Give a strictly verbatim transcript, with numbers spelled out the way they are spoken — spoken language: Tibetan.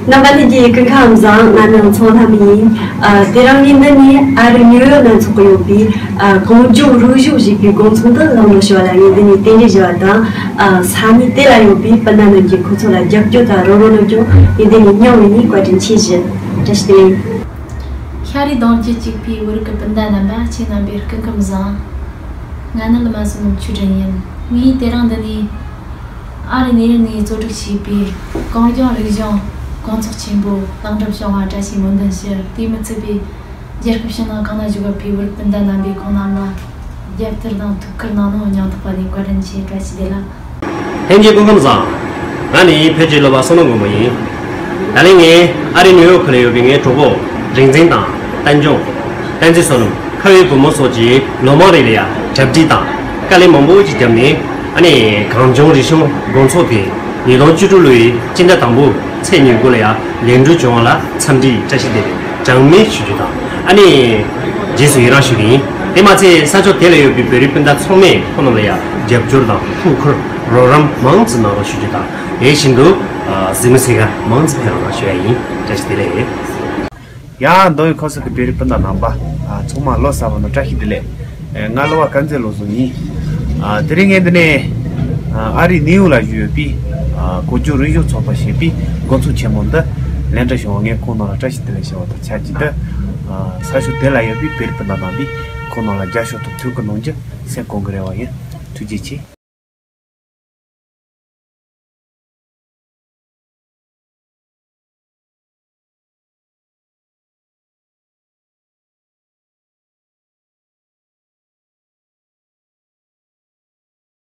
རྣམ་པ་ལྷན་རྒྱས་སྐུ་ཁམས་བཟང་། ང་ནི་ཚོང་ལྷ་མི་ཡིན། ཨ། དེ་རིང་ངས་འདི་ནས་ཨ་རི་ནིའུ་ཡོག་ན་འཚོགས་ཀྱི་ཡོད་པའི་ཨ་གངས་ལྗོངས་རིག་གཞུང་ཞེས་པའི་དགོང་ཚོགས་འདི་ལམ་ལྷོང་ཞུ་བ་ལ་ངས་འདི་ནས་རྟེན་འབྲེལ་ཞུ་བ་དང་། ཨ། ས་གནས་དེ་ལ་ཡོད་པའི་སྤུན་ཟླ་རྣམས་ཀྱིས་ཁོ་ཚོ་ལ་རྒྱབ་སྐྱོར་དང་རོགས་རམ་གནང་རྒྱུ་ངས་འདི་ནས་སྙིང་དབུས་ནས་བཀའ་དྲིན་ཆེ་ཞུ། བཀྲ་ཤིས་བདེ་ལེགས། ཤ་རུས་གདུང་རྒྱུད་གཅིག་པའི་བོད་རིགས་ཀྱི་སྤུན་ཟླ་རྣམ་པ། ཁྱེད་རྣམ་པའི་སྐུ་ཁམས་བཟང་། ང་ནི་ལི་མ་བསོད་ནམས་ཆོས་སྒྲོན་ཡིན། ངས་དེ་རིང་འདི་ནས་ཨ་རི་ནིའུ་ཡོག་ནས་གཙོ་སྒྲིག་བྱས་པའི་གངས་ལྗོངས་རིག་གཞུང་དགོང་ཚོགས་ཆེན་པོ་གདན་འདྲེན་བྱུང་བར་བཀྲ་ཤིས་སྨོན་འདུན་ཞུ། དེས་མི་ཚད་པའི་རྒྱལ་ཁབ་ཕྱི་ནང་གང་ན་བཞུགས་པའི་བོད་རིགས་སྤུན་ཟླ་རྣམ་པས་ཁོང་རྣམས་ལ་རྒྱབ་སྐྱོར་དང་ཐུགས་ཁུར་གནང་ནོ་སྙིང་ཐག་པ་ནས་བཀའ་དྲིན་ཆེ། བཀྲ་ཤིས་བདེ་ལེགས། ལྷན་རྒྱས་སྐུ་ཁམས་བཟང་། ང་ནི་བོད་ཀྱི་སློབ་པ་བསོད་ནམས་མགོན་པོ་ཡིན། ད་ལན་ངས་ཨ་རི་ནིའུ་ཡོག་ལ་ཡོད་པའི་ངའི་གྲོགས་པོ་རིག་འཛིན་དང་བསྟན་སྐྱོང་། བསྟན་འཛིན་བསོད་ནམས། ཁ་བའི་བུ་མོ་སོགས་ཀྱིས་ལོ་མང་རིང་ལ་ཡང་གྲ་སྒྲིག་དང་དཀའ་ལས་མང་པོ་ཞིག་བརྒྱབ་ནས། ཨ་ནི་གངས་ལྗོངས་རིག་གཞུང་དགོང་ཚོགས་དེ་ཉིས་སྟོང་བཅུ་དྲུག་ལོའི་སྤྱི་ཟླ་དང་པོ་ཚེས་ཉེར་དགུ་ལ་ཡང་ལེགས་གྲུབ་བྱུང་བ་ལ་འཚམས་འདྲིའི་བཀྲ་ཤིས་བདེ་ལེགས་གྲངས་མེད་ཞུ་རྒྱུ་དང་། ཨ་ནི་རྗེས་སུ་ཡི་རང་ཞུ་གི་ཡིན། དེ་མ་ཚད་ས་ཕྱོགས་དེ་ལ་ཡོད་པའི་བོད་རིགས་སྤུན་ཟླ་ཚང་མས་ཁོང་རྣམས་ལ་ཡང་རྒྱབ་སྐྱོར་དང་ཐུགས་ཁུར་རོགས་རམ་མང་ཙམ་གནང་རོགས་ཞུ་རྒྱུ་དང་། དེ་བཞིན་དུ་ཨ་གཟིགས་མོ་གཟིགས་གར་མང་ཙམ་ཕེབས་རོགས་ཞུ་ཡ་ཡིན། བཀྲ་ཤིས་བདེ་ལེགས། ཡ། མདོ་དབུས་ཁམས་གསུམ་གྱི་བོད་རིགས་སྤུན་ཟླ་རྣམ་པ། ཨ། ཚང་མ་ལོ་གསར་པ་ནང་བཀྲ་ཤིས་བདེ་ལེགས། ཨེ། ང་ལོ་བ་དཀར་མཛེས་བློ་བཟང་ཡིན། ཨ། དེ་རིང་ངས་འདི་ནས་ཨ་རི་ནིའུ་ཡོག་ལ་བཞུགས་ཡོད་པའི་ཨ་གངས་ལྗོངས་རིག་གཞུང་ཚོགས་པ་ཞེས་པའི་དགོང་ཚོགས་ཆེན་མོ་འདི་ལེགས་གྲུབ་བྱུང་བ། ངས་ཁོང་རྣམས་ལ་བཀྲ་ཤིས་བདེ་ལེགས་ཞུ་བ་དང་ཆབས་ཅིག་ཏུ། ཨ། ས་ཕྱོགས་དེ་ལ་ཡོད་པའི་བོད་རིགས་སྤུན་ཟླ་རྣམ་པས་ཁོང་རྣམས་ལ་རྒྱབ་སྐྱོར་དང་ཐུགས་ཁུར་གནང་རྒྱུ་སེམས་ཁོང་གི་རེ་བ་ཡིན། ཐུགས་རྗེ་ཆེ།